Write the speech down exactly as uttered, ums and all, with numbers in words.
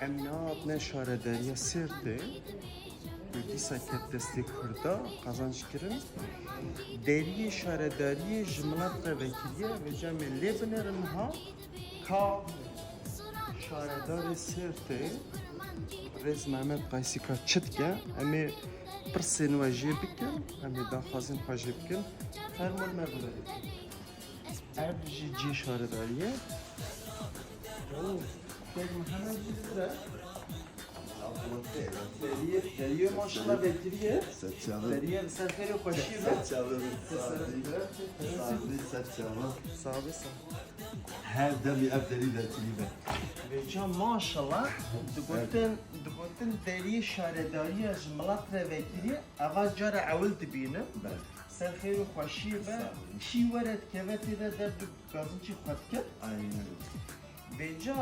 Em niha hatine şaredariya Sêrtê, ku dîsa ket destê Kurda, qazanc kirin. Deriyê şaredariyê ji milet re vekiriye, vêca em ê lê binêrin niha ka şaredarê Sêrtê, Rêz Mehmet Qaysî ka çi dike, em ê pirsên we jê bikin, em ê daxwazên xwe jê bikin. Fermûn me guherî. Ev jî cihê şaredariyê. Oo, Seyîd Mihemed jî li vir e. Deriyê, deriyê maşallah vekiriye. Serçalı. Deriyê li ser xêr û xweşî be. Serçalı. Sazî. Sazî, serçalı. Sağ be, sağ. Her demî ev derî vekirî be. Vêca maşallah digotin, digotin deriyê şaredariya ji milet re vekiriye. Eva cara ewil dibînim. Be. Ser xêr û xweşiyê be. Sağ olun. Kî were dikeve tê de dev bi gazincî xwe dike. Aynen. Vêca